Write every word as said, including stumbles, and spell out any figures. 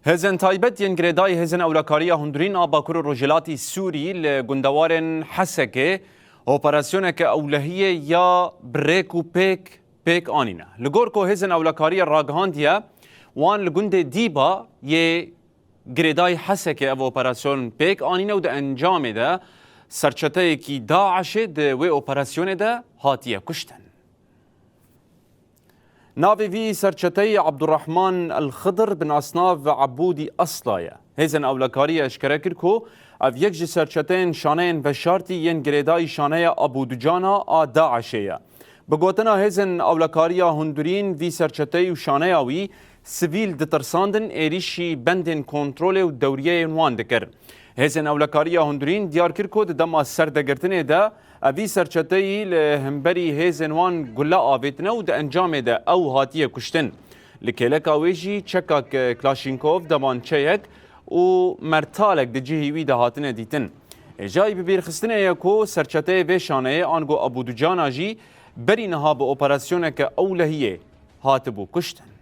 Hêzên taybet yên girêdayî Hêzên Ewlekariya Hundirîn a Bakur û Rojhilatî Sûrî li gundewarên Hesekê operasyoneke ewlehiyê ya bi rêk û pêk pêk anîne. Li gor ku Hêzên Ewlekariya ragihandiye, wan li gundê Dîba yê girêdayî Hesekê ev operasyon pêk anîne û di encamê de serçeteyekî DAIŞê di wê operasyonê de hatiye kuştin. Navê vî serçeteyî Abdurrahman El Xidir bi nasnav Ebûdî Asla ye. Hêzên ewlekariya eşkere kir ku ev yek ji serçeteyên şaneyên veşartî yên girêdayî şaneya Abu Ducana a DAIŞê ye. Bi gotina Hêzên Ewlekariya Hundirîn, vî serçeteyî û şaneya wî sivîl ditirsandin, êrîşî bendên kontrolê û dewriyeyên wan dikir. Hêzên Ewlekariya Hundirîn diyar kir ku di dema serdegirtinê de evî serçeteyî li hemberî hêzên wan gule avêtine û di encamê de ew hatiye kuştin. Li kêleka wê jî çekak Klaşînkov, demançeyek û mertalek di cihî wî de hatine dîtin. Hêjayî bibîrxistinê ye ku serçeteyê vê şaneyê ango Abu Ducana jî berî niha bi operasyoneke ewlehiyê hatibû kuştin.